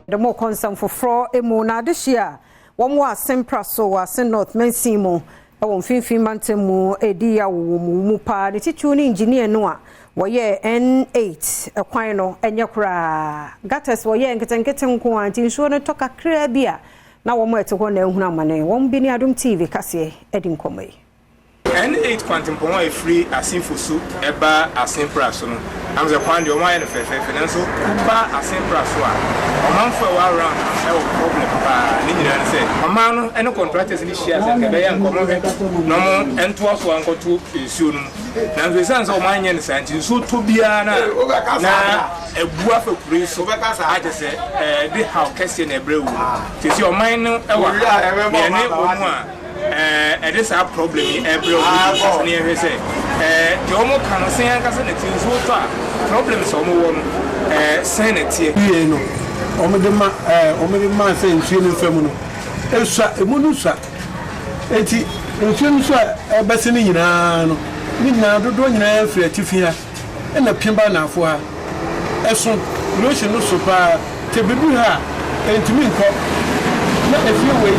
Yɛde mo kɔ nsɛm foforɔ mu. Na adehye a wɔn wɔ Assin Praso wɔ Assin North mansin mu wɔ Mfimfini Mantam mu redi yaw wɔ wɔn mu paa. Ne titiriw ne engineer no a wɔyɛɛ N8 kwan no nyɛ koraa. Gutters wɔyɛɛ nketenkete nko ara nti nsuo no tɔ kakraa bi a na wɔn a ɛte hɔ na ahunu amane. Wɔn bi ne Adom TV kaseɛ adi nkɔmmɔ yi. N8 kwantempɔn a ɛfiri Asin Fosu ba Asin Pra so no, am sɛ kwan deɛ wɔayɛ no fɛfɛɛfɛ, nanso woba Asin Pra so a, ɔmanfoɔ a ɛwɔ around no wɔ problem paa. Ne nyinaa ne sɛ, ɔman no ne contractors no hyia sɛ nka ɛbɛyɛ a nka wɔhwɛ na wɔntoa so ankɔto nsuo no mu. Nanso ɛsiane sɛ wɔanyɛ no saa nti, nsuo tɔ biara no a, na abu afa kuro yi so a kyerɛ sɛ ɛde haw kɛseɛ na ɛbrɛ wɔ mu. Seesei ɔman no wɔ ha, na yɛne wɔn a. Ɛde saa problem yi ɛbrɛ wɔn bi nkasa ne yɛhwɛ sɛ deɛ wɔn ka no sɛn ankasa na ɛteɛ, nsuo tɔ a problems a wɔn wɔ no sɛn na ɛteɛ. Wiei no, wɔde ma wɔde maa sɛ nsuo no mfa mu no, esua, emu no sua. Enti nsuo no so a ɛrebɛsen no nyinaa no, ne nyinaa dodoɔ nyinaa firi atifi ha. na pia ba anaafoɔ ha. Ɛso, erosion no so paa, sɛ bɛduru ha a, ɛntumi nkɔ. Na efie wei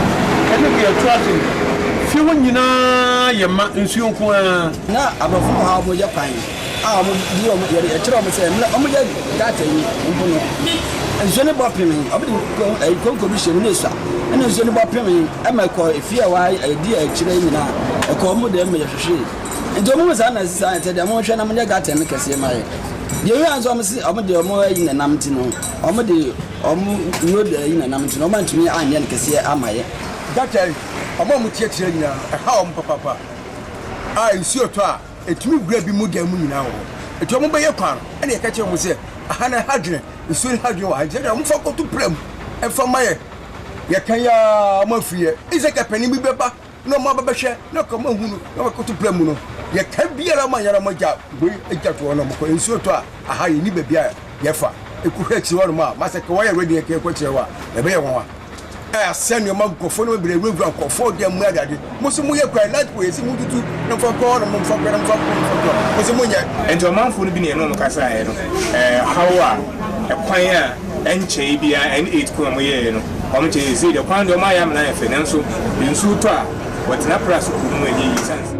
ne deɛ ɛtoa so yi, fie hɔ nyinaa yɛ ma, nsuo nko ara. Na aborɔfo no wɔ ha a wɔyɛ kwan a wɔde wɔn yɛde yɛkyerɛ wɔn sɛ mmerɛ wɔyɛ gutter yi mpo no nsuo no bɔ peme wɔde kon ɛyi konko bi hyɛ mu na esua ɛna nsuo no bɔ peme ɛma ɛkɔ efie a ɛwɔ ha ɛdi akyire nyinaa ɛkɔ wɔn dɛm ma yɛhwehwee. Nti ɔmo hu saa na ɛsɛ saa nti deɛ mo nhwɛ na mo nyɛ garden no kɛseɛ ma yɛ. Deɛ ewia nso ɔmo se ɔmo de ɔmo ayi na nam nti no ɔmo de ɔmo road ayi na nam nti no ɔmo antumi anyɛ no kɛseɛ ama yɛ. Gutter yi ɔmo a ɔmo te akyire nyinaa no ɛha ɔmo papaapa a nsuo tɔ a ɛtumi wura bi mo dan mu nyinaa wɔ hɔ nti ɔmo bɛyɛ kwan no ɛna yɛka kyerɛ ɔmo sɛ aha no ɛha dwene nsuo no ha dwene wɔ ha nti ɛdeɛ ɔmo fa nkɔto pra mu ɛmfa ma yɛ yɛka yi ara ɔmo afiri yɛ ɛsɛ panin bi bɛba na ɔmo aba bɛhwɛ na ɔka ɔmo ahunu na ɔmo akɔto pra mu no yɛka biara ɔmo anyɛ na ɔmo agya wei agya to hɔ na ɔmo kɔ nsuo tɔ a aha yɛni baabi a yɛfa ɛkɔhwɛ akyire hɔ nom a masɛ ka wɔyɛ ready yɛkɔ akyire hɔ a ɛbɛyɛ nwanwa asɛ nneɛma nkurɔfoɔ no bebree wurawura nkurɔfoɔ deɛ mu adeade mo so moyɛ kwan light pole yɛsi mo tutu na mfa kɔ hɔ nom mfa kɔ na mfa kɔ mfa kɔ mo so monyɛ. Nti ɔmanfoɔ no bi na yɛne wɔn kasaeɛ no haw a ɛkwan a Ɛnkyɛe biara N8 ko a wɔyɛe no, wɔkyɛe. Seesei deɛ, kwan deɛ wɔayɛ ama no ayɛ fɛ, nanso nsuo tɔ a, wɔtena pra so kɔ mu a ɛnyɛ yie esiane sɛ.